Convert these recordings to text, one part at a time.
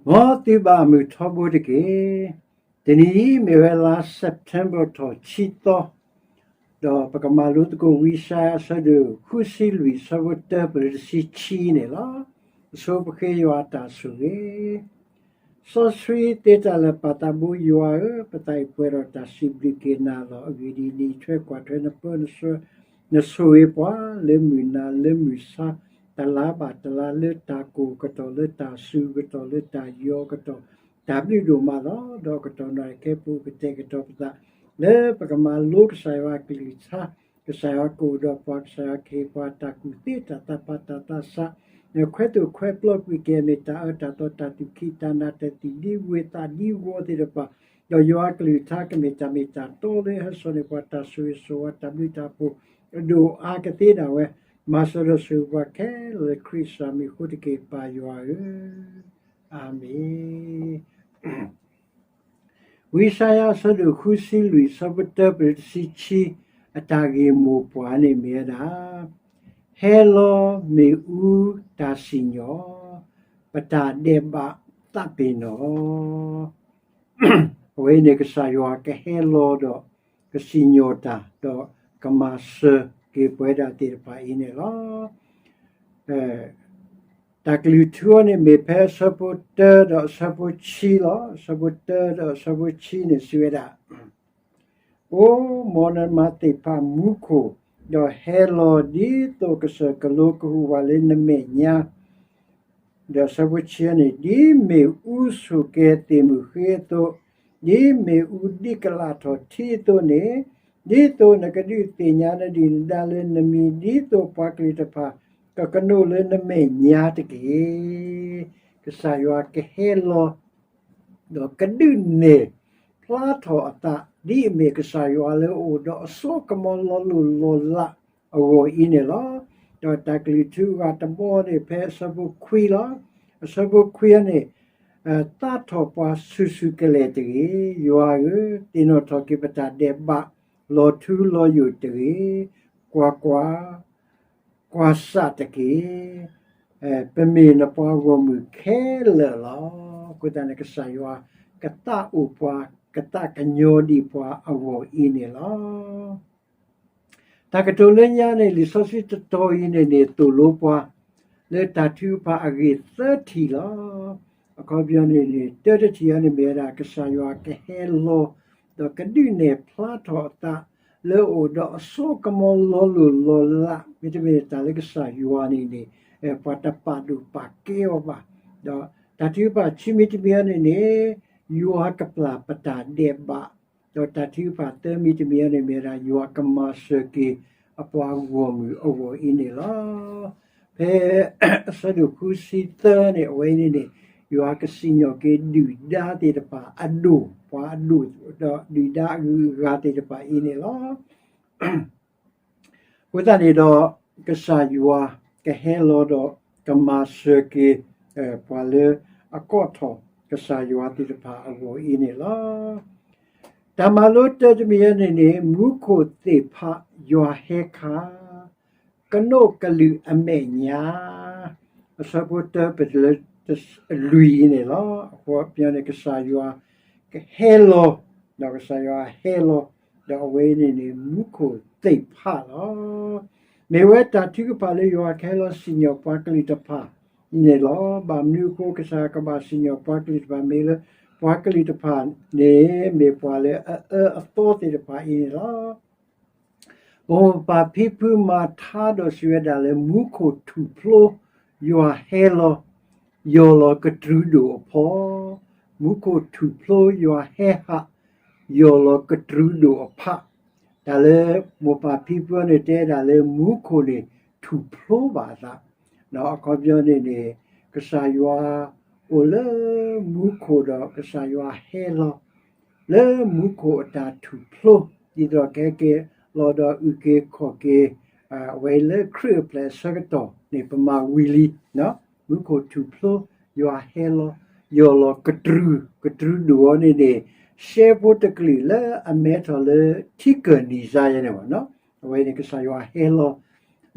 မ်သုဘၣ်မုာ်ထီဘိတက့ၢ်. တနံၤအံၤမ့ၢ်ဝဲလါ September ထီၣ်ဆံသီ, ဒီးပကမၤလိသကိးဝံယၡါယၤအဆၢဒိၣ်ဃုဆံလွံၢ် အဆၢဖိတၢ ပလၢတဆံခံန့ၣ်လီၤ. အဆိပဃ့ယွၤအတၢ်ဆိၣ်ဂ့ၤ စီဆှံသ့တၢ်လၢာ် ပၢ်သးဘိယွၤဧၢ, ပသးအံၤပှဲၤဒီးတၢ်စံးဘျုးက့ၤနၤလီၤ. အဂ့ၢ်ဒ်အံၤ, နအံးထွဲကွၢ်ထွဲနပၢနဆှၢ, နဆိၣ်ဂ့ၤပှၤလၢမုၢ်နၤလၢမုၢ်ဆါ, တလါဘၣ်တလါ လၢတၢ်ကိၢ်ကတီၢ် လၢတၢ်စူၤကတီၢ် လၢတၢ်ယီၤကတီၢ်, တၢ်ဘျုးဒိၣ်မးလီၤ. ဒီးကတီၢ်နၣ်ရံၣ်ခဲအံၤ ပကတဲာ်ကတီၤပသး လၢပကမၤလိကစၢ်ယွၤအကလုၢ်ကထါ, ကစၢ်ယွၤကအိၣ်ဒီးပှၤ, ကစၢ်ယွၤကဟ့ၣ်ပှၤတၢ်ကူၣ်သ့ တၢ်သးဖး တၢ်သးစၢ်, ခွဲးသိၣ်ခွဲးပျီကွံာ်က့ၤ မ့ၢ်တၢ်အၢတၢ်သီ တၢ်သူၣ်ကံၢ်တၢ်နၢ် တၢ်သံၣ်ဒ့ဝ့ၢ်သးဒ့ဂီၤသ့ၣ်တဖၣ်, ဒီးယွၤအကလုၢ်ကထါကမ့ၢ်တၢ်မ့ၢ်တၢ်တီလၢဟဲစိာ်န့ၢ်ပှၤတၢ်ဆိၣ်ဂ့ၤဆိၣ်ဝါ တၢ်ဘျုးတၢ်ဖှိၣ် အဒိၣ်အါကသ့ဒၣ်ဝဲ, မၤစၢၤဒီးဆိၣ်ဂ့ၤပှၤခဲလၢာ်လၢခရံာ်အမံၤအဃိတက့ၢ် ပၢ်ယွၤဧၢ, အၤမ့ၣ်. ဝံယၡါယၤအဆၢဒိၣ်ဃုဆံလွံၢ် အဆၢဖိတၢ ပလၢတဆံခံ, အတၢ်ဂ့ၢ်မိၢ်ပှၢ်န့ၣ်မ့ၢ်ဝဲဒၣ်, ဟဲလီၤမ့ၣ်အူတၢ်စံၣ်ညီၣ်, ပတၢ်ဒဲးဘးသးပ့ၤနီၣ်. အဝဲအံၤန့ၣ်ကစၢ်ယွၤကဟဲလီၤဒီးကစံၣ်ညီၣ်တၢ် ဒီးကမၤစၢၤက့ၤပဝဲဒၣ်သ့ၣ်တဖၣ်အံၤန့ၣ်လီၤ. တၢ်ကလုၢ်ထူအံၤန့ၣ် မ့ၢ်ဖဲအဆၢဖိတၢဒီးအဆၢဖိခံလီၤ. အဆၢဖိတၢဒီးအဆၢဖိခံန့ၣ် စံးဝဲဒၣ်, အိ မ်နမၤသ့ၣ်ဖးမူခိၣ်, ဒီးဟဲလီၤဒ်သိးကစၢၢ်ကလိကဟူးဝးလၢနမဲာ်ညါ, ဒီးအဆၢဖိခံန့ၣ်, ဒ်မ့ၣ်အူဆိၣ်ကဲၤသ့ၣ်မုၢ်ဃ့အသိး, ဒ်မ့ၣ်အူဒ်ကလးထီၣ်ထံအသိးန့ၣ်, ဒ်သိးနကဒုးသ့ၣ်ညါနဒုၣ်နဒါလၢနမံၤ, ဒ်သိးပှၤကလုာ်တဖၣ် ကကနိးလၢနမဲာ်ညါတက့ၢ်. ကစၢ်ယွၤကဟဲလီၤ ဒီးကဒုးနဲၣ်ဖျါထီၣ်အသး ဒ်အမ့ၢ်ကစၢ်ယွၤလၢအအိၣ်ဒီးအစိကမီၤလီၤလိၢ်လီၤလးအဂီၢ်အံၤန့ၣ်လီၤ. ဒီးတၢ်ကလုၢ်ထူအဂၤတဘီန့ၣ် ဖဲအဆၢဖိခွံလီၤ. အဆၢဖိခွံန့ၣ်, သးထီၣ်ပှၤဆူၣ်ဆူၣ်ကလဲာ်တဂ့ၤ, ယွၤဧၢ, သ့ၣ်နီၣ်ထီၣ်က့ၤပတၢ်ဒဲးဘး, လီၤထူလီၤယိာ်တဂ့ၤ, ကွၢ်ကွၢ်, ကွၢ်ဆၣ်တက့ၢ်. ပမ့ၢ်နပှၤဂီၢ်မုၢ်ခဲလၢာ်လီၤ. အဃိသတးန့ၣ် ကစၢ်ယွၤကသးအိၣ်ပှၤ, ကသးကညီၤဒံးပှၤအဂီၢ်အံၤန့ၣ်လီၤ. တၢ်ကတိၤလၢညါန့ၣ် လံာ်စီဆှံတတီၤအံၤန့ၣ်န့ၣ် သိၣ်လိပှၤ လၢတၢ်ထုကဖၣ်အဂ့ၢ်သၢထံၣ်လီၤ. အခီပညီန့ၣ်န့ၣ် တၢတထံၣ်အံၤန့ၣ်မ့ၢ်ဝဲဒၣ် ကစၢ်ယွၤကဟဲလီၤ ဒီးကဒုးနဲၣ်ဖျါထီၣ်အသး လၢအအိၣ်ဒီးအစိကမီၤလီၤလိၢ်လီၤလး မ့တမ့ၢ်တၢ်လၢကစၢ်ယွၤန့ၣ်န့ၣ် ပှၤတပာ်ဒိၣ်ပာ်ကဲအီၤဘၣ်. ဒီးတၢ်ထုကဖၣ်ခံမံၤတမံၤအံၤန့ၣ်န့ၣ် ယွၤကပျၢ်ပတၢ်ဒဲးဘး, ဒီးတၢ်ထုကဖၣ်သၢမံၤတမံၤအံၤန့ၣ်မ့ၢ်ဝဲဒၣ် ယွၤကမၤစၢၤက့ၤအပှၤဂီၢ်မုၢ်အဂီၢ်အံၤန့ၣ်လီၤ. ဖဲအဆၢဒိၣ်ဃုဆံသၢန့ၣ် အဝဲအံၤန့ၣ်န့ၣ် ယွၤကစံၣ်ညီၣ်က့ၤဒုၣ်ဒါသ့ၣ်တဖၣ်အဒိၣ်, ပှၤအဒိၣ်, ဒီးဒုၣ်ဒါအဂုၤအဂၤသ့ၣ်တဖၣ်အံၤန့ၣ်လီၤ. အဃိသတးန့ၣ်ဒီး ကစၢ်ယွၤကဟဲလီၤဒီးကမၤစၢၤက့ၤ ပှၤလၢအကိးထီၣ်ကစၢ်ယွၤသ့ၣ်တဖၣ်အဂီၢ်အံၤန့ၣ်လီၤ. တၢ်မၤလိတၢတမံၤအံၤန့ၣ်န့ၣ် မူခိၣ်သ့ၣ်ဖးယွၤဟဲခါ, ကနိးကလုာ်အမဲာ်ညါ, အဆၢဖိတၢပတုၤလၢလွံၢ်အံၤန့ၣ်လီၤ. အဃိပညီန့ၣ် ကစၢ်ယွၤကဟဲလီၤ, ဒီးကစၢ်ယွၤဟဲလီၤ, ဒီးအဝဲအံၤန့ၣ်န့ၣ် မူခိၣ်သ့ၣ်ဖးလီၤ. မ့ၢ်ဝဲတၢ်ထုကဖၣ်လၢယွၤကဟဲလီၤစံၣ်ညီၣ်ပှၤကလုာ်တဖၣ်န့ၣ်လီၤ. ဘၣ်မနုၤအဃိ ကစၢ်ယွၤကဘၣ်စံၣ်ညီၣ်ပှၤကလုာ်တဖၣ် မ့ၢ်လၢ ပှၤကလုာ်တဖၣ်န့ၣ် မ့ၢ်ပှၤလၢအအၢအသီသ့ၣ်တဖၣ်အံၤန့ၣ်လီၤ. ပမိၢ်ပၢ်ဖံဖုမၤထါဒီးစံးဝဲဒၣ်လၢ မူခိၣ်ထူၣ်ဖျိ ယွၤဟဲလီၤ, ယီၢ်လီၤကတြူဒိၣ်အဖီ, မူခိၣ်ထူၣ်ဖျိယွၤဟဲဟး, ယီၢ်လီၤကတြူဒိၣ်အဖး, တၢ်လၢမိၢ်ပၢ်ဖံဖုန့ၣ် တဲဒၣ်လၢမူခိၣ်န့ၣ်ထူၣ်ဖျိဘၣ်အသး, ဒီးအခီပညီန့ၣ်န့ၣ် ကစၢ်ယွၤအိၣ်လၢမူခိၣ်ဒီးကစၢ်ယွၤဟဲလီၤ လၢမူခိၣ်အတၢ်ထူၣ်ဖျိ ဒ်သိးကဟဲက့ၤလီၤဒီးအုၣ်က့ၤခီၣ်က့ၤ အဝဲလၢခရံာ်အပျဲၢ်အဆၢကတီၢ်န့ၣ် ပမၤဝံၤလံ, မူခိၣ်ထူၣ်ဖျိ ယွၤဟဲလီၤ, ယီၢ်လီၤကတြူ, ကတြူဒိၣ်အီၤန့ၣ်န့ၣ် ရှဲဖိတကလုာ်လၢအမဲထီၣ်လၢထံကၢၢ်နံၤစါယဲန့ၣ်ဘၣ်, အဝဲန့ၣ်ကစၢ်ယွၤဟဲလီၤ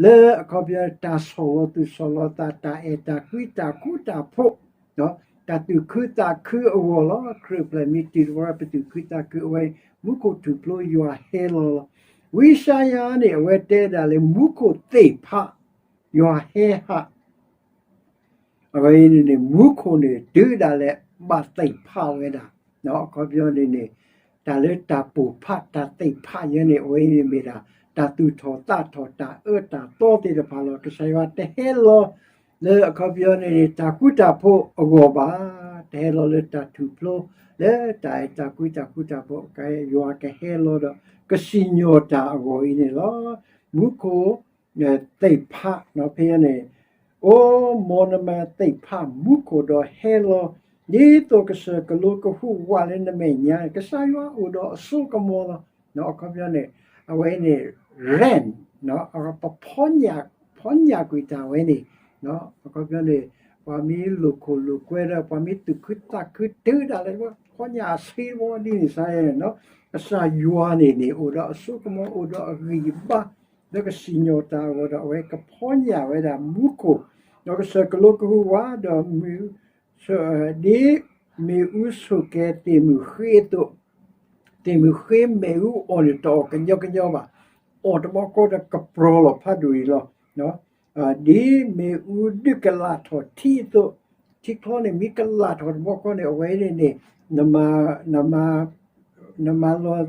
လၢအခီပညီတၢ်ဆီၣ်လီၤသူၣ်ဆီၣ်လီၤသး တၢ်အဲၣ်တၢ်ကွံ တၢ်ဃူတၢ်ဖိး, တၢ် တၢ်သူၣ်ခုသးခုအဂီၢ်လီၤ. ခရံာ်ဖျၢၣ်မ့ၢ်တုၤတဘျီ ပသူၣ်ခုသးခုအဝဲ မူခိၣ်ထူၣ်ဖျိယွၤဟဲလီၤလီၤ. ဝံယၡါယၤန့ၣ် အဝဲတဲဒၣ်လၢ မူခိၣ်သ့ၣ်ဖး ယွၤဟဲဟး အဝဲအံၤန့ၣ်န့ၣ် မူခိၣ်န့ၣ် တုၤဒၣ်လဲာ်ဘၣ်သ့ၣ်ဖးဝဲဒၣ်, အခီပညီန့ၣ်န့ၣ် တၢ်လၢတၢ်ပိၢ်ဖးတၢ်သ့ၣ်ဖးယဲန့ၣ် အဝဲအံၤန့ၣ်မ့ၢ်ဒၣ် တၢ်သူၣ်ထီၣ်သးထီၣ်တၢ်အၢတၢ်သီသ့ၣ်တဖၣ်လီၤ. ကစၢ်ယွၤတဟဲလီၤလၢအခီပညီန့ၣ်န့ၣ် တၢ်ဃူတၢ်ဖိးအဂီၢ်ဘၣ်, တဟဲလီၤလၢတၢ်ထူၣ်ဖျိ လၢတၢ်အဲၣ်တၢ်ကွံတၢ်ဃူတၢ်ဖိး, ယွၤကဟဲလီၤဒီး ကစံၣ်ညီၣ်တၢ်အဂီၢ်အံၤန့ၣ်လီၤ. မူခိၣ် သ့ၣ်ဖး ဖဲန့ၣ်, အိ မ်နမၤသ့ၣ်ဖးမူခိၣ်ဒီးဟဲလီၤ, ဒ်သိးကစၢၢ်ကလိကဟူးဝးလၢနမဲာ်ညါန့ၣ် ကစၢ်ယွၤအိၣ်ဒီးအစိကမီၤလီၤ. အခီပညီန့ၣ် အဝဲန့ၣ် rain ပဖီညၣ်ကွံာ်တၢ်ဝဲန့ၣ်, အခီပညီန့ၣ် ပှၤမ့ၢ်လိာ်ခိၣ်လိာ်ကွဲဒီး ပှၤမ့ၢ်သူၣ်ခုသးခုတုၤဒၣ်လဲာ် ဖီညၣ်အဆ့တဘီဒ်န့ၣ်စ့ၢ်န့ၣ်, ကစၢ်ယွၤန့ၣ်န့ၣ် အိၣ်ဒီးအစိကမီၤ အိၣ်ဒီးအဂံၢ်အဘါ လၢကစံၣ်ညီၣ်တၢ်အဂီၢ်ဒီး အဝဲကဖီညၣ်ဝဲဒၣ်မူခိၣ်, ဒီးကစၢၢ်ကလိကဟူးဝးဒီး ဒ်မ့ၣ်အူဆိၣ်ကဲသ့ၣ်မုၢ်ဃ့အသိး, သ့ၣ်မုၢ်ဃ့မ့ၣ်အူအီၣ်န့ၣ် တအီၣ်ကညီကညီဘၣ်, အီၣ်တဘျီဃီဒီးကပြီၤလီၤဖးဒိၣ်အံၤလီၤ. ဒ်မ့ၣ်အူဒုးကလးထီၣ်ထံအသိး, ထံချီန့ၣ် မ့ၢ်ကလးထီၣ်တဘျီဃီန့ၣ် အဝဲန့ၣ်န့ၣ် နမၤလီၤဘံၣ်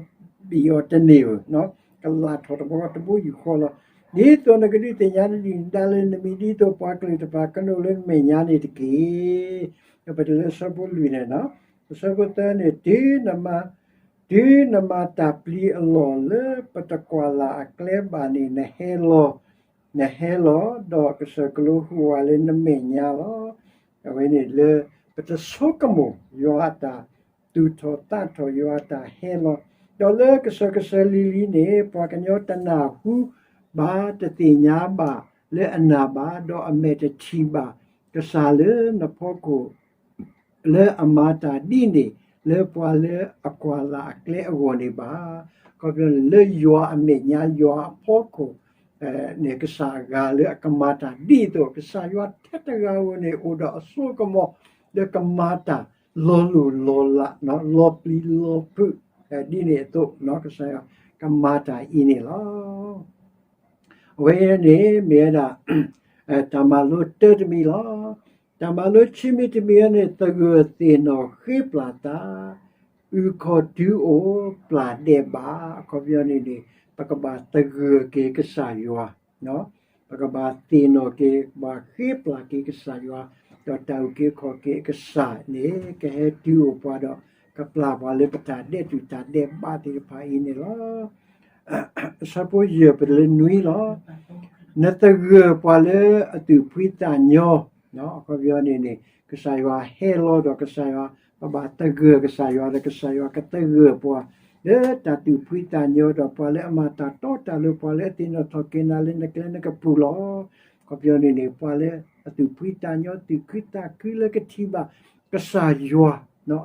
အီၤတန့ၢ်ဘၣ်, ကလးထီၣ်တဘျီဃီတဘိယူၢ်ဃီလီၤ. ဒ်သိးနကဒုးသ့ၣ်ညါနဒုၣ်နဒါလၢနမံၤ ဒ်သိးပှၤကလုာ်တဖၣ်ကနုာ်လၢနမဲာ်ညါန့ၣ်တက့ၢ်. ပတုၤလၢအဆၢဖိလွံၢ်န့ၣ်, အဆၢဖိသၢန့ၣ်, တုၤနမၤ, တုၤနမၤတၢ်ပျံၤအလီၢ်လၢပတကွၢ်လၢ်အကျဲဘၣ်န့ၣ် နဟဲလီၤ, နဟဲလီၤ, ဒီးကစၢၢ်ကလိဟူးဝးလၢနမဲာ်ညါလီၤ. အဝဲန့ၣ်လၢ ပတဆိကမိၣ် ယွၤအတၢ်သူၣ်ထီၣ်သးထီၣ် ယွၤအတၢ်ဟဲလီၤ, ဒီးလၢကစၢၢ်ကစၢၢ်လံၤလံၤန့ၣ် ပှၤကညီတနၢ်ဟူဘၣ်တသ့ၣ်ညါဘၣ်လၢအနၢ်ဘၣ်, ဒီးအမဲာ်တထံၣ်ဘၣ်ကစၢ်လၢနဖီခိၣ် လၢအမၤတၢ်ဒ်န့ၣ် လၢပှၤလၢအကွၢ်လၢ်အကျဲအဂီၢ်န့ၣ်ဘၣ်. အခီပညီန့ၣ် လၢယွၤအမဲာ်ညါ ယွၤအဖီခိၣ် န့ၣ် ကစၢ်အဂၤလၢအကမၤတၢ်ဒ်သိး ကစၢ်ယွၤထဲတဂၤဧိၤန့ၣ် အိၣ်ဒီးအစိကမီၤ လၢကမၤတၢ်လီၤလိၢ်လီၤလး လီၤပျံၤလီၤဖုး ဒ်န့ၣ်အသိး ကစၢ်ယွၤကမၤတၢ်အံၤန့ၣ်လီၤ. အဝဲန့ၣ်မ့ၢ်ဝဲဒၣ် တၢ်မၤလိတၢတမံၤလီၤ. တၢ်မၤလိခံမံၤတမံၤန့ၣ် သဂၢၢ်သ့ၣ်နီၣ်ဃ့ပျၢ်သး အုၣ်ခီၣ်တုၤအိၣ်ပျၢ်ဒဲးဘး အခီပညီန့ၣ်န့ၣ် ပကဘၣ်သဂၢၢ်က့ၤကစၢ်ယွၤ ပကဘၣ်သ့ၣ်နီၣ်က့ၤ ကဘၣ်ဃ့ပျၢ်က့ၤကစၢ်ယွၤ ဒီးတၢ်အုၣ်က့ၤခီၣ်က့ၤအကစၢ်န့ၣ် ကဟဲတုၤအိၣ်ပှၤဒီး ကပျၢ်ပှၤလၢပတၢ်ဒဲးတူၢ်တၢ်ဒဲးဘးသ့ၣ်တဖၣ်အံၤန့ၣ်လီၤ. အဆၢဖိယဲၢ်ပတုၤလၢနွံလီၤ. နသဂၢၢ်ပှၤလၢအသူၣ်ဖှံသးညီ အခီပညီန့ၣ်န့ၣ် ကစၢ်ယွၤဟဲလီၤဒီးကစၢ်ယွၤ ပဘၣ်သဂၢၢ်ကစၢ်ယွၤဒီးကစၢ်ယွၤကသဂၢၢ်ပှၤ လၢတၢ်သူၣ်ဖှံသးညီဒီးပှၤလၢအမၤတၢ်တီတၢ်လိၤ ပှၤလၢအသ့ၣ်နီၣ်ထီၣ်က့ၤနၤလၢနကျဲနကပူၤလီၤ. အခီပညီန့ၣ်န့ၣ် ပှၤလၢအသူၣ်ဖှံသးညီ သူၣ်ခုသးခုလၢကထံၣ်ဘၣ် ကစၢ်ယွၤ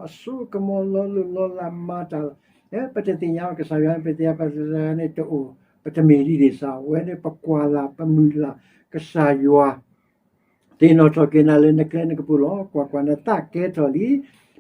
အစိကမီၤလီၤလိၢ်လီၤလးမၤတၢ်လီၤ. ပတသ့ၣ်ညါအီၤကစၢ်ယွၤ ပသ့ၣ်ညါပကစၢ်ယွၤန့ၣ်တအိၣ် ပတမ့ၢ်ဒ်န့ၣ်စ့ၢ် အဝဲန့ၣ် ပကွၢ်လၢ် ပမုၢ်လၢ် ကစၢ်ယွၤ သ့ၣ်နီၣ်ထီၣ်က့ၤနၤလၢနကျဲနကပူၤလီၤ. ကွၢ်ကွၢ်, နသးကဲထီၣ်လံ,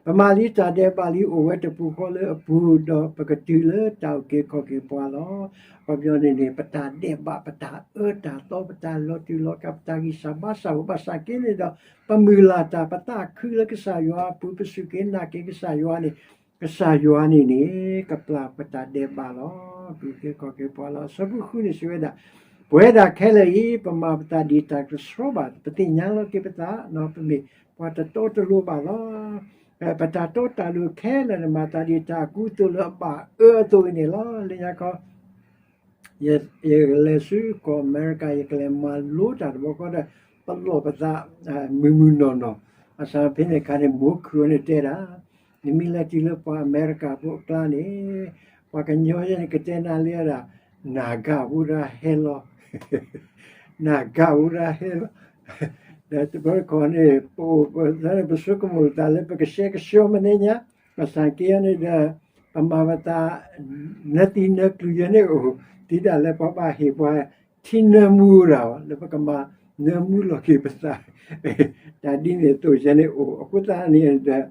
ပမၤလံတၢ်ဒဲးဘးလံ, အိၣ်ဝဲတပူၤဃီလၢအပူၤ, ဒီးပကတုၤလၢတၢ်အုၣ်က့ၤခီၣ်က့ၤပှၤလီၤ. အခီပညီန့ၣ်န့ၣ် ပတၢ်ဒဲးဘး, ပတၢ်အၢတၢ်သီ, ပတၢ်လီၤတူာ်လီၤကာ်, ပတၢ်ဂံၢ်စၢ်ဘါစၢ်အိၣ်ဘၣ်ဆၣ်က့န့ၣ်ဒီး ပမုၢ်လၢ်တၢ်, ပသးခုလၢကစၢ်ယွၤအပူၤ, ပစူၢ်က့ၤနာ်က့ၤကစၢ်ယွၤန့ၣ် ကစၢ်ယွၤန့ၣ်န့ၣ် ကပျၢ်ပတၢ်ဒဲးဘးလီၤ. ပက့ၤခီၣ်က့ၤပှၤလီၤ. အဆၢဖိဃုန့ၣ်စံးဝဲဒၣ်, ပဝဲဒၣ်ခဲလၢာ်အံၤ ပမၤပသးဒ်တၢ်တဆှီဘၣ်, ပသ့ၣ်ညါလီၤက့ၤပသး, ပမ့ၢ်ပှၤတတီတလိၤဘၣ်လီၤ. ပတၢ်တီတၢ်လိၤခဲလၢာ်န့ၣ် မၤသးဒ်တၢ်အကူအသိးလၢအဘၣ်အၢအသိးအံၤန့ၣ်လီၤ. လၢညါခီ ယကလဲၤဆူကီၢ်အမဲရကၤ ယကလဲၤမၤလိတၢ်တဘျီဃီဒီး ပလီၢ်ပသး မုၢ်မုၢ်နီၢ်နီၢ်, ဘၣ်ဆၣ်ဖဲန့ၣ်အခါန့ၣ် မိၢ်ခုၣ်န့ၣ်တဲဒၣ်, နမ့ၢ်လဲၤတုၤလၢပှၤအမဲရကၤဖိအကျါန့ၣ် ပှၤကညီယဲန့ၣ် ကတဲနၤလၢဒၣ် နၤဂၤဝူဒၣ်ဟဲလီၤ, နၤဂၤဝူဒၣ်ဟဲလီၤ. ဒီးတဘျီတခီၣ်န့ၣ် ပအိၣ်ပသးန့ၣ် ပဆိကမိၣ်သးလၢပကဆှဲကဆှီမနုၤညါ, ဘၣ်ဆၣ်က့န့ၣ်ဒီး ပမၤပသး နၢသံနၢကျူယဲန့ၣ်အိၣ်, တုၤဒၣ်လဲာ်ပှၤဘၣ်ဟ့ၣ်ပှၤထံနၢမူဒၣ် လၢပကမၤ နၢမူလီၤက့ၤပသး, တၢ်ဒ်န့ၣ်အသိးယဲန့ၣ်အိၣ်, အဃိသတးန့ၣ်ဒီး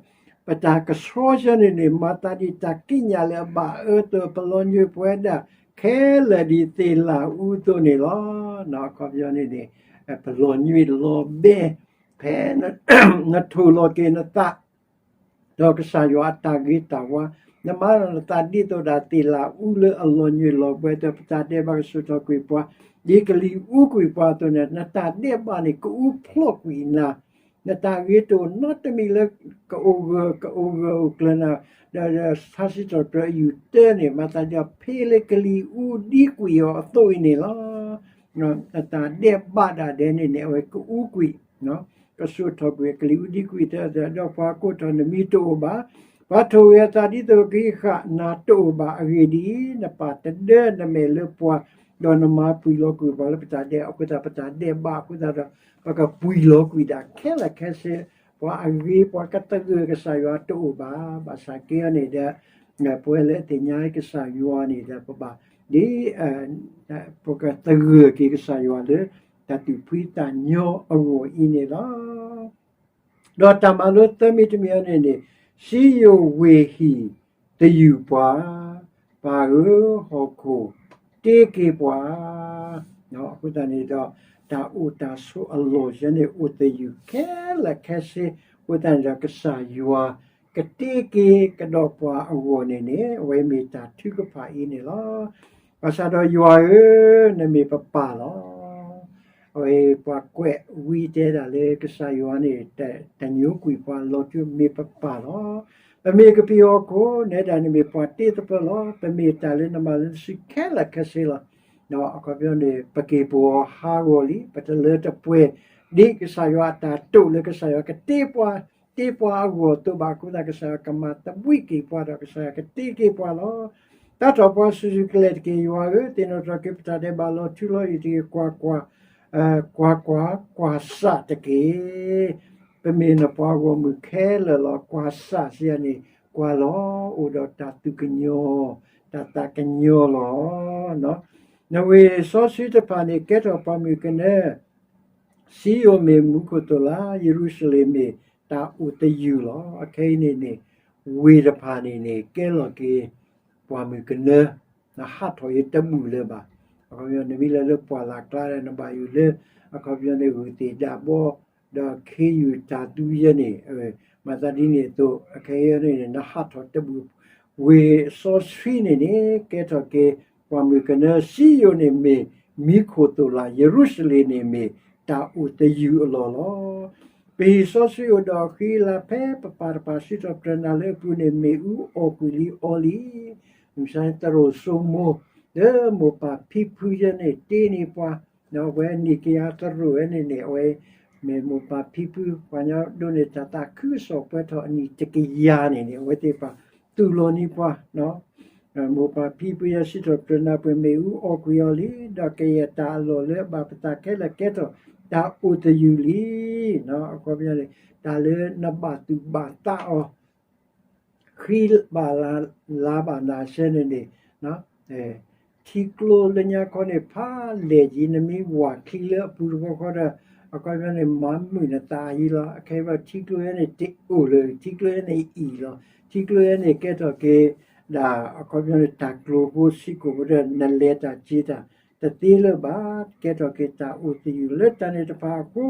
ပတၢ်ကဆှီယဲန့ၣ်န့ၣ် မၤသးဒ်တၢ်ကံးညာ်လၢအဘၣ်အၢအသိး ပလီၤညွံးပဝဲဒၣ်ခဲလၢာ်ဒ်သ့ၣ်လၣ်အူအသိးန့ၣ်လီၤ. အခီပညီန့ၣ်န့ၣ် ပလီၤညွံးလီၤဘဲ ဖဲနထိၣ်လီၤက့ၤနသး ဒီးကစၢ်ယွၤအတၢ်ဂ့ၤတၢ်ဝါ, နမၤလီၤနသးဒ်သိးဒၣ်သ့ၣ်လၣ်အူလၢအလီၤညွံးလီၤဘဲ ဒီးပတၢ်ဒဲးဘးကဆူၣ်ထီၣ်ကွံာ်ပှၤ ဒ်ကလံၤအူကွံာ်ပှၤအသိးန့ၣ် နတၢ်ဒဲးဘးန့ၣ် ကအူဖျီၣ်ကွံာ်နၤ, နတၢ်ဂ့ၤတအိၣ်နီတမံၤလၢ ကအိၣ်ဂၢၢ် ကအိၣ်ဂၢၢ်အိၣ်ကျၢၤနၤ, ဒီး ဒီးထါစံးထီၣ်ပတြၢၤအယူၢ်တၢန့ၣ် မၤသးဒ်ဖဲလၢကလံၤအူဒံကွံာ်အီၤအသိးအံၤန့ၣ်လီၤ. နတၢ်ဒဲးဘးဒၣ်ဒဲးန့ၣ်န့ၣ် အဝဲကအူကွံာ် ကဆူၣ်ထီၣ်ကွံာ်ကလံၤအူဒံကွံာ်တၢ် ဒီးပှၤကိးထီၣ်နမံၤတအိၣ်ဘၣ်, ပှၤထိၣ်ဂဲၤအသးဒ်သိးကဟံးဃာ်နၤတအိၣ်ဘၣ်အဂ့ၢ်ဒ်အံၤ, နပာ်တဒၢနမဲာ်လၢပှၤ, ဒီးနမၤပှံၢ်လီၤကွံာ်ပှၤလၢပတၢ်ဒဲး, အဃိသတး ပတၢ်ဒဲးဘးအဃိသတးဒီး ပကပှံၢ်လီၤကွံာ်ဒၣ်ခဲလၢာ်ခဲဆ့, ပှၤအဂ့ၤ ပှၤကသဂၢၢ်ကစၢ်ယွၤတအိၣ်ဘၣ်. ဘၣ်ဆၣ်က့အီၤန့ၣ်ဒီး ပဝဲလၢအသ့ၣ်ညါကစၢ်ယွၤန့ၣ်ဒီး ပဘၣ် ဒ် ပကသဂၢၢ်က့ၤကစၢ်ယွၤလၢ တၢ်သူၣ်ဖှံသးညီအဂီၢ်အံၤန့ၣ်လီၤ. ဒီးတၢ်မၤလိသၢမံၤတမံၤအံၤန့ၣ်န့ၣ် စံယိၣ်ဝ့ၢ်ဟံၣ်သယုၢ်ပှၤ, ပၢ်ဧၢဟီၣ်ခိၣ်တ့က့ၤပှၤ, အဃိသတးန့ၣ်ဒီး တၢ်အိၣ်တၢ်ဆိးအလီၢ်ယဲန့ၣ် အိၣ်သယုၢ်ခဲလၢာ်ခဲဆ့, အဃိသတးန့ၣ်ဒီး ကစၢ်ယွၤ ကတ့က့ၤကဒီးပှၤအဂီၢ်န့ၣ်န့ၣ် အဝဲမ့ၢ်တၢ်ထုကဖၣ်အံၤန့ၣ်လီၤ. ဘၣ်ဆၣ်ဒီးယွၤဧၢ, နမ့ၢ်ပပၢ်လီၤ. အဝဲပှၤကွဲးဝံတဲဒၣ်လၢကစၢ်ယွၤန့ၣ် တညိကွံာ်ပှၤလီၤ တုၤမ့ၢ်ပပၢ်လီၤ. ပမ့ၢ်ကပံာ်ဟီၣ်ခိၣ်, နဲဒၣ်နမ့ၢ်ပှၤတ့သပၢၤလီၤ. ပမ့ၢ်တၢ်လၢနမၤလၢနစုခဲလၢာ်ခဲဆ့လီၤ. ဒီးအခီပညီန့ၣ် ပက့ၤပဂီၤဟးဂီၤလံ, ပတလၢတပှဲၤ ဒ်ကစၢ်ယွၤအတၢ်တိာ်လၢကစၢ်ယွၤကတ့ပှၤ, တ့ပှၤအဂီၢ်အသိးဘၣ်. အဃိသတးကစၢ်ယွၤကမၤသဘှံးက့ၤပှၤဒီး ကစၢ်ယွၤကတ့က့ၤပှၤလီၤ. တၢ်ထီၣ်ပှၤစုာ်စုာ်ကလဲာ်တက့ၢ်. ယွၤဧၢ, သ့ၣ်နီၣ်ထီၣ်က့ၤပတၢ်ဒဲးဘးလီၤထူလီၤယိာ်တက့ၢ်. ကွၢ်ကွၢ်, ကွၢ်ကွၢ်, ကွၢ်ဆၣ်တက့ၢ်. ပမ့ၢ်နပှၤဂီၢ်မုၢ်ခဲလၢာ်လီၤ. ကွၢ်ဆၣ်စံးယၤန့ၣ် ကွၢ်လီၤ, အိၣ်ဒီးတၢ်သူၣ်ကညီၤ, တၢ်သးကညီၤလီၤ. နဝ့ၢ်စီဆှံတဖၣ်န့ၣ် ကဲထီၣ်ပှၤမုၢ်ကနၢ စံယိၣ်မ့ၢ်မူခိၣ်သိၣ်လး, ယရူၤၡလ့ၣ်မ့ၢ်တၢ်အိၣ်သယုၢ်လီၤ. အခဲအံၤန့ၣ်န့ၣ် ဝ့ၢ်တဖၣ်န့ၣ်န့ၣ် ကဲလီၤက့ၤပှၤမုၢ်ကနၢ, နဟးထီၣ်ယတဘူၣ်လၢၤဘၣ်. အခီပညီ နမ့ၢ်လဲၤလၢပှၢ်လၢ်ကျါဒီး နဘၣ်ယိၣ်လၢ အခီပညီန့ၣ် ဂုၢ်သ့ၣ်ဒါဘီ ဒီးခ့ယုၢ်တၢ်သူယဲန့ၣ်, မၤသးဒ်န့ၣ်အသိး အခဲအံၤန့ၣ် နဟးထီၣ်တဘူၣ်. ဝ့ၢ်စီဆှံန့ၣ်န့ၣ် ကဲထီၣ်က့ၤပှၤမုၢ်ကနၢ, စံယိၣ်န့ၣ်မ့ၢ်မူခိၣ်သိၣ်လး, ယရူၤၡလ့ၣ်န့ၣ်မ့ၢ်တၢ်အိၣ်သယုၢ်အလီၢ်လီၤ. ပဟံၣ်စီဆှံအိၣ်ဒီးဃံလၤ ဖဲပပၢ်တဖၣ်စံးထီၣ်ပတြၢၤနၤလၢအပူၤန့ၣ် မ့ၣ်အူအီၣ်ကွံာ်လံအီၤလံ. မုၢ်မဆါသရိာ်စိမိၤ လၢမိၢ်ပၢ်ဖံဖုယဲန့ၣ် တ့န့ၢ်ပှၤ, ဒီးအဝဲအနံၣ်ကယၤသရိာ်ဝဲန့ၣ်န့ၣ် အဝဲမ့ၢ်မိၢ်ပၢ်ဖံဖု ပှၤကညီဒိးန့ၢ်တၢ်သးခုကစီၣ် ပှဲၤထီၣ်အနံၣ်တကယၤန့ၣ်န့ၣ် အဝဲသ့ၣ်တဖၣ်သူၣ်လီၤန့ၢ်ပှၤ မိၢ်ပၢ်ဖံဖုယဲစံးထီၣ်ပတြၢၤနၤပူၤ မ့ၣ်အူအီၣ်ကွံာ်အီၤလံ, ဒီးကယဲၢ်တၢ်အလီၢ်လၢအဘၣ်ပသးခဲလၢာ်ကဲထီၣ်တၢ်အိၣ်သယုၢ်လံ. အခီပညီန့ၣ် တၢ်လၢနဘၣ်သူၣ်ဘၣ်သးအီၤ ဃံဘၣ်လၤဘၣ်နၤစဲန့ၣ်န့ၣ် ထံကျိလၢညါခီန့ၣ် ဖးလဲၢ်က့ၤ နမ့ၢ်ဝၢ်ချံလၢအပူၤတဘျီဃီဒီး အခီပညီန့ၣ် မၤမုာ်နသးအယံၤလီၤ. အခဲအံၤထံကျိယဲန့ၣ် တအိၣ်လၢၤ, ထံကျိယဲန့ၣ်အံၣ်လီၤ. ထံကျိယဲန့ၣ် ကဲထီၣ်က့ၤဒၣ် အခီပညီန့ၣ် တၢ်ကျိၤဖိစံကိၣ်ဖိဒီး နလဲၤတၢ်က့ၤတၢ်တသ့လၢၤဘၣ်, ကဲထီၣ်က့ၤတၢ်အိၣ်သယုၢ် လၢတၢ်န့ၣ်တဖၣ်အဃိ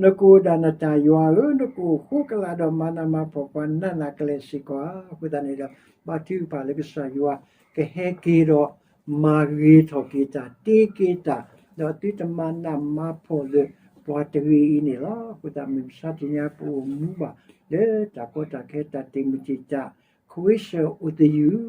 နကအိၣ်ဒၣ်နတၢ်ယွၤဧၢ, နကအိၣ်ဃိကလာ်ဒီးမၤနးမၤဖှီၣ်ပှၤနးနးကလဲာ်စ့ၢ်ကီးဧါ. အဃိသတးန့ၣ်ဒီး ဘါထုကဖၣ်လၢကစၢ်ယွၤ ကဟဲက့ၤဒီးမၤဂ့ၤထီၣ်က့ၤတၢ် တ့က့ၤတၢ်, ဒီးသုတမၤနးမၤဖှီၣ်လၢၤပှၤတဂ့ၤအံၤန့ၣ်လီၤ. အဃိသတး မုၢ်မဆါတနံၤညါ ပအိၣ်မူဘၣ်လၢ တၢ်ကီတၢ်ခဲ တၢ်တ့ၢ်မုၢ်တ့ၢ်တၢ် ခိအ့စၢၣ်အိၣ်သယုၢ်,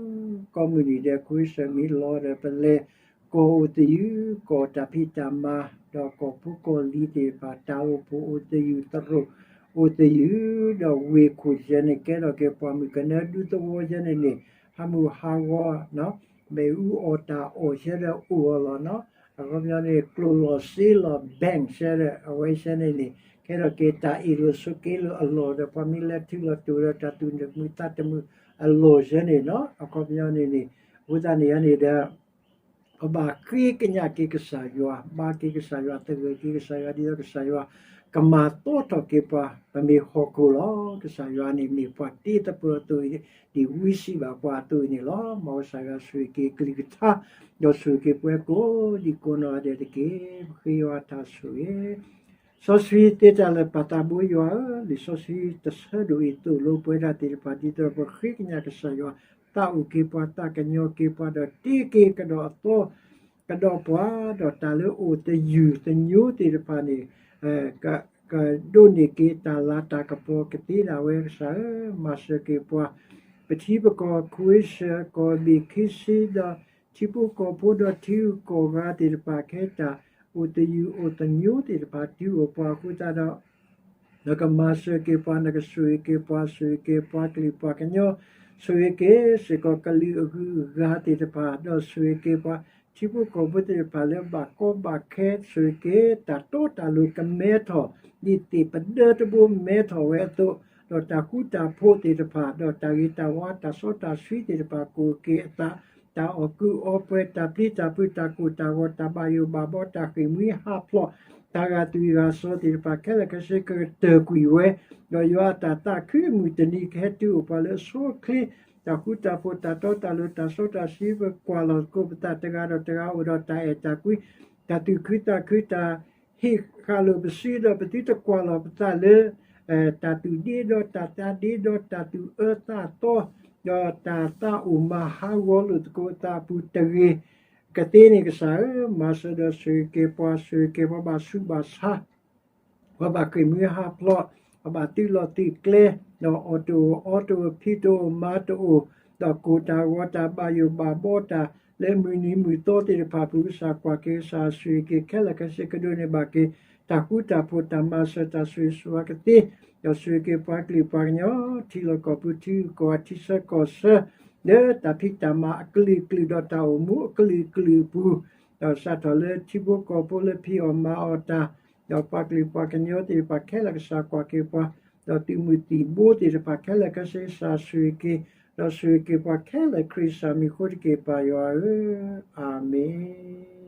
ကိးမုၢ်နံၤဒဲး ခိအ့စၢၣ်မ့ၢ်လီၤဒီး ပလဲၤကီၢ်အိၣ်သယုၢ်, ကီၢ်တၢ်ဖံးတၢ်မၤ ဒီးကီၢ်ဖိကီၢ်လံၤသ့ၣ်တဖၣ် တၢ်အိၣ်ဖှိၣ်အိၣ်သယုၢ် သရိာ်အိၣ်သယုၢ်, ဒီးဝ့ၢ်ခိၣ်ယဲန့ၣ် ကဲထီၣ်က့ၤပှၤမုၢ်ကနၢ ဒူသဝီယဲန့ၣ်န့ၣ် ဟးမုၢ်ဟးဂီၤ မ့ၣ်အူအီၣ်တၢ်အီၣ်စဲဒီးအိၣ်အီၤလီၤနီၤ. အခီပညီန့ၣ် ကျိၣ်လီၤစ့လီၤ bank စဲဒီး အဝဲစဲန့ၣ်န့ၣ် ကဲထီၣ်က့ၤတၢ်အ့ၣ်လိာ်ဆိးက့လိာ်အလီၢ်ဒီး ပှၤမ့ၢ်လဲၤထုးလီၤတိၢ်ဒီး တၢ်သူၣ်တမုာ်သးတမုာ်အလီၢ်စဲန့ၣ်နီၤ. အခီပညီန့ၣ်န့ၣ် အဃိသတးန့ၣ်န့ၣ်ဒီး ပ ပဘၣ်ဃ့ကညးက့ၤကစၢ်ယွၤ, ဘါက့ၤကစၢ်ယွၤ, သဂၢၢ်က့ၤကစၢ်ယွၤ, ဒ်သိးကစၢ်ယွၤကမၤသီထီၣ်က့ၤပှၤ, ပမ့ၢ်ဟီၣ်ခိၣ်လီၤ. ကစၢ်ယွၤန့ၣ်မ့ၢ်ပှၤတ့သပၢၤအသိးအံၤ, ဒ်ဝံစံးဘၣ်ပှၤအသိးအံၤန့ၣ်လီၤ. မ်ကစၢ်ယွၤဆိၣ်ဂ့ၤက့ၤအကလုၢ်ကထါ, ဒီးဆိၣ်ဂ့ၤက့ၤပှၤကိးဒံကိးနီၢ်ဂၤဒဲးတက့ၢ်. ပဃ့ယွၤအတၢ်ဆိၣ်ဂ့ၤ စီဆှံသ့တၢ်လၢာ်ပာ်သးဘိယွၤဧၢ, လံာ်စီဆှံတဆၢဒိၣ်အံၤသိၣ်လိပဝဲဒၣ်သ့ၣ်တဖၣ် ဒ်သိးပဃ့ကညးကစၢ်ယွၤ, သးအိၣ်က့ၤပှၤ, သးကညီၤက့ၤပှၤဒီးတ့က့ၤကဒီးအသီ, ကဒီးပှၤ, ဒီးတၢ်လၢအိၣ်သယုၢ်သညိသ့ၣ်တဖၣ်န့ၣ် ကဒိးန့ၢ်က့ၤတၢ်လၤတၢ်ကပီၤကသ့ဒၣ်ဝဲ. ကစၢ်ဧၢ, မၤစၢၤက့ၤပှၤ, ပထံပကီၢ် ခွ့စၢၤကီၢ်ဘ့ၣ်ခ့စ့ဒီး ထံဖိကီၢ်ဖိဒီးထံဂုၤကီၢ်ဂၤသ့ၣ်တဖၣ် ခဲတၢ်အိၣ်သယုၢ်အိၣ်သညိသ့ၣ်တဖၣ် တုၤအိၣ်ပှၤအဃိသတးဒီး နကမၤစၢၤက့ၤပှၤ, နကဆိၣ်ဂ့ၤက့ၤပှၤ, ဆိၣ်ဂ့ၤက့ၤပှၤကလုာ်ပှၤကညီ, ဆိၣ်ဂ့ၤက့ၤစ့ၢ်ကီးကလုာ်အဂုၤအဂၤသ့ၣ်တဖၣ်, ဒီးဆိၣ်ဂ့ၤက့ၤပှၤထံဖိကီၢ်ဖိသ့ၣ်တဖၣ်လၢဘၣ်ကီဘၣ်ခဲ, ဆိၣ်ဂ့ၤက့ၤတၢ်တီတၢ်လိၤကမဲထီၣ် ဒ်သ့ၣ်ပဒၢတဘိမဲထီၣ်ဝဲအသိး, ဒီးတၢ်ဃူတၢ်ဖိးသ့ၣ်တဖၣ်, ဒီးတၢ်ဂ့ၤတၢ်ဝါ တၢ်စီတၢ်ဆှံသ့ၣ်တဖၣ် ကအိၣ်က့ၤအသး, တၢ်အီၣ်ကုးအီပှဲၤ, တၢ်ပျံၤတၢ်ဖုး, တၢ်ကိၢ်တၢ်ဂီၤ, တၢ်ဘၣ်ယိၣ်ဘၣ်ဘီ, တၢ်ဃ့ၢ်မှံဟးဖျိး, တၢ်ဂာ်သွံၣ်ဂာ်စီၤသ့ၣ်တဖၣ်ခဲလၢာ်ခဲဆ့ ကကတၢၢ်ကွံာ်ဝဲ, ဒီးယွၤအတၢ်သးခုအမုၢ်တနံၤ ကဟဲတုၤအိၣ်ပှၤလၢအဆိအချ့, တၢ်ဃူတၢ်ဖိး တၢ်တီတၢ်လိၤ တၢ်စီတၢ်ဆှံ ပကွၢ်လီၤသကိးပသးတဂၤဒီးတဂၤ အိၣ်ဒီးတၢ်အဲၣ်တၢ်ကွံ, တၢ်သူၣ်ခုသးခု, တၢ်ဟ့ၣ်ဃာ်လိာ်ပစု ဒီးပသုတကွၢ်လီၤပသးလၢ တၢ်သူၣ်ဒ့ဒီးတၢ်သးဒ့ဒီး တၢ်သူၣ်အၢသးသီ ဒီးတၢ်သးအိၣ်မၤဟးဂီၤလိာ်သကိးအသးအပူၤတဂ့ၤ. ကသ့န့ၣ်ကစၢ်ဧၢ, မၤစၢၤဒီးဆိၣ်ဂ့ၤက့ၤပှၤ, ဆိၣ်ဂ့ၤက့ၤပှၤဘၣ်ဆူးဘၣ်ဆါ, ပှၤဘၣ်ဃ့ၢ်မှံဟးဖျိး, ပှၤဘၣ်သုးလီၢ်သုးကျဲ, ဒီးအီၣ်တအိၣ် အီတအိၣ် ဖံးတအိၣ် မၤတအိၣ်, ဒီးကိၢ်တၢ်ဂီၤတၢ် ဘၣ်ယိၣ်ဘၣ်ဘီတၢ် လၢမုၢ်နံၤမုၢ်သီသ့ၣ်တဖၣ်အပူၤ ကစၢ်ကွၢ်က့ၤ ကစၢ်ဆိၣ်ဂ့ၤက့ၤခဲလၢာ်ခဲဆ့ ကဒိးန့ၢ်ဘၣ်က့ၤ တၢ်ဃူတၢ်ဖိး တၢ်မၤစၢၤ တၢ်ဆိၣ်ဂ့ၤဆိၣ်ဝါကသ့, ဒီးဆိၣ်ဂ့ၤက့ၤပှၤကလုာ်ပှၤကညီ ထံလီၢ်ကီၢ်ပူၤ ထံဂုၤကီၢ်ဂၤ ထံဆၢကီၢ်ဆၢ လၢတၢ်ဖံးတၢ်မၤအကလုာ်ကလုာ် ဒီးတၢ်အိၣ်မူအကလုာ်ကလုာ်အပူၤ, ဒီးစးထီၣ်လၢထံဖိကီၢ်ဖိလၢဖံးအီၣ်မၤအီၣ်တၢ်, ဒီးပှၤကလုာ်ပှၤကညီသ့ၣ်တဖၣ်ခဲလၢာ် ကစၢ်ကွၢ်က့ၤပှၤ, ဒီးသုးမုၢ်သံၣ်ဘိသ့ၣ်တဖၣ်ခဲလၢာ်ခဲဆ့ ကစၢ်ဆိၣ်ဂ့ၤက့ၤ, ဒီးဆိၣ်ဂ့ၤက့ၤပှၤခဲလၢာ် ခရံာ်ကစၢ်မံၤအဃိတက့ၢ် ပၢ်ယွၤဧၢ, အၤမ့ၣ်.